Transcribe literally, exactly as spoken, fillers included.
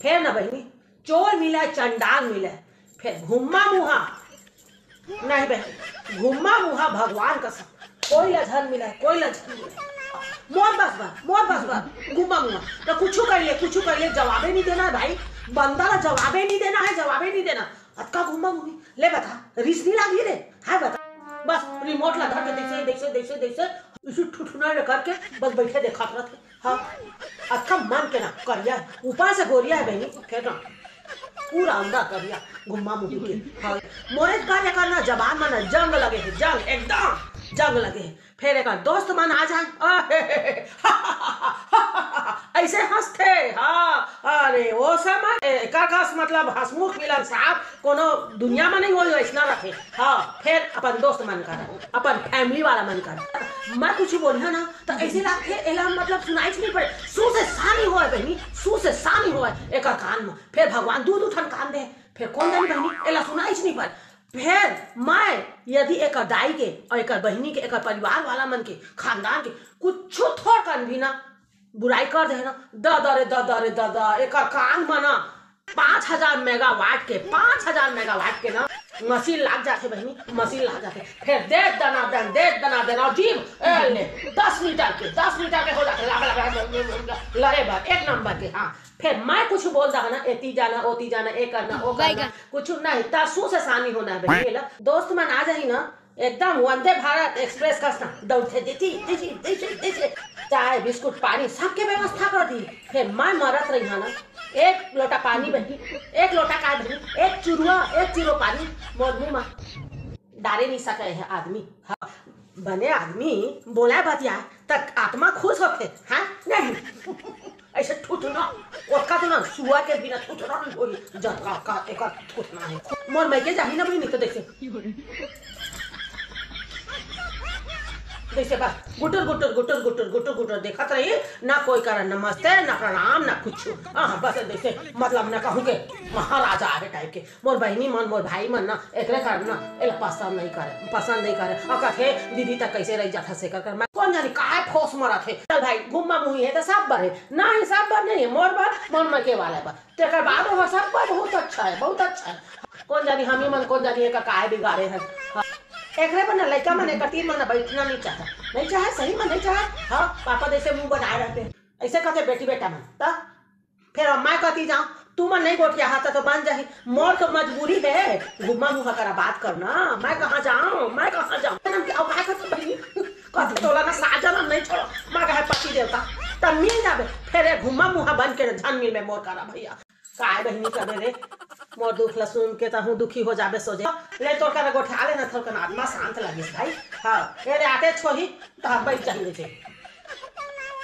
फेर ना बहिनी, चोर मिले, चंडाल मिले, फेर घुम्मा मुहा, नहीं बहिनी, घुम्मा मुहा भगवान कसम, कोई ला झन मिले, कोई ला झन मिले। मोर बस बा, मोर बस बा, घुम्मा मुहा। तो कुछू कर ले, कुछू कर ले, जवाबे नहीं देना है भाई, बंदा ला जवाबे नहीं देना है, जवाबे नहीं देना। अतका घुम्मा मुही, ले बता, रिस नहीं लागी रे, हाय बता। बस रिमोट ला धर के जैसे, जैसे, जैसे, जैसे, इसी ठुठुना ले करके बस बैठे देखत रहत हे। हाँ, अतका मन के ना करिया है, ऊपर से गोरिया है बहिनी, फेर ना पूरा अंदर करिया, घुम्मा मुही के। हाँ, मोरे कार्य करना जबान में ना जंग लगे है, जंग, एकदम जंग लगे है। फेर एकर दोस्त मन आ जाए, ऐसे हंसथे। हाँ, अरे वो समय एकर कस मतलब हंसमुख मिलन साहब कोनो दुनिया में नहीं होई, वैसना रखे। हाँ, फेर अपन दोस्त मन कर, अपन फैमिली वाला मन कर, मैं कुछ बोलिया ना तो ऐसे लगथे एला मतलब सुनाई नहीं पड़े। सू से सानी होए बहिनी, सू से सानी होए एकर कान में। फेर भगवान दू दू ठन कान दे, फेर कोन जानी बहिनी एला सुनाई नहीं पड़े। फेर मैं यदि एकर दाई के और एकर बहिनी के, एकर परिवार वाला मन के, खानदान के कुछ थोड़ कन भी ना बुराई कर दे ना, दादा रे दादा रे दादा, एकर कान में ना पाँच हजार मेगावाट के, पाँच हजार मेगावाट के ना मशीन लाग जाथे बहिनी, मशीन लाग जाथे। फेर दे दनादन, दे दनादन, और जीभ, ए, ले, दस मीटर के, दस मीटर के हो जाथे, लबा, लबा, लबा, लबा, लड़े बर, एक नंबर के। हाँ, फेर मैं कुछ बोल दहा ना, एती जाना, ओती जाना, ए करना, ओ करना, कुछ नहीं, तसू से सानी होना है बहिनी। एला दोस्त मन आ जाही ना, एकदम वंदे भारत एक्सप्रेस कस ना दौड़थे, देती, देती, देती, देती, चाय, बिस्कुट, पानी, सबके व्यवस्था कर दी। फेर मैं मरत रही ना, एक लोटा पानी बहिनी, एक लोटा काय बहिनी, एक चुरुआ, एक चुरो पानी मोर मुंह में डारे नहीं सके है आदमी। हाँ, बने आदमी बोला बतिया तक आत्मा खुश होथे, हाँ? नहीं, ऐसे ठुठना, ओतका तो ना, सुअर के भी ना ठुठना नहीं होई, जतका का एकर ठुठना है। मोर मइके जाही ना बहिनी, तो जैसे, जैसे बस गुटर, गुटर, गुटर, गुटर, गुटर, गुटर देखत रही, ना कोई करा नमस्ते, ना प्रणाम, ना कुछ। हाँ, बस जैसे मतलब ना कहूँ के महाराजा आवे टाइप के। मोर बहिनी मन, मोर भाई मन ना, एकरे कारण ना एला पसंद नहीं करे, पसंद नहीं करे। और कथे, "दीदी तक कैसे रह जाथा से कर कर।" मैं कोन जानी काहे फोस मरत हे। चल भाई, घुम्मा मुही है तो सब बर है, ना ही सब बर नहीं है, मोर बर, मोर मइके वाला बर। तेकर बाद वो सब बर बहुत अच्छा है, बहुत अच्छा है। कोन जानी हमी मन, कोन जानी एकर काहे बिगाड़े हैं। हाँ। एकरे बर ना लइका मन एकर तीर मन ना बैठना नहीं चाहे, नहीं चाहे, सही में नहीं चाहे। हाँ, पापा जैसे मुंह बनाए रहते हैं, ऐसे कहते बेटी बेटा मन। त फेर अब मैं कती जाऊं, तू मन नहीं गोठिया हाथ तो बन जाही। मोर तो मजबूरी है, घुम्मा मुहा करा बात करना। मैं कहाँ जाऊं, मैं कहाँ जाऊं? जन्म के अवकाश है तो बहिनी, कथी तोला ना सात जन्म नहीं छोड़ो, मैं कहे पति देवता, तब मिल जाबे। फेर ये घुम्मा मुहा बन के झन मिलबे मोर करा भैया। काय बहिनी करे रे, मोर दुख ला सुन के तहूँ दुखी हो जाबे सोझे। ले तोर करा गोठा ले ना, थोर कन आत्मा शांत लगिस भाई। हाँ, ये रे आते छोही, तो हम बैठ जाही नीचे।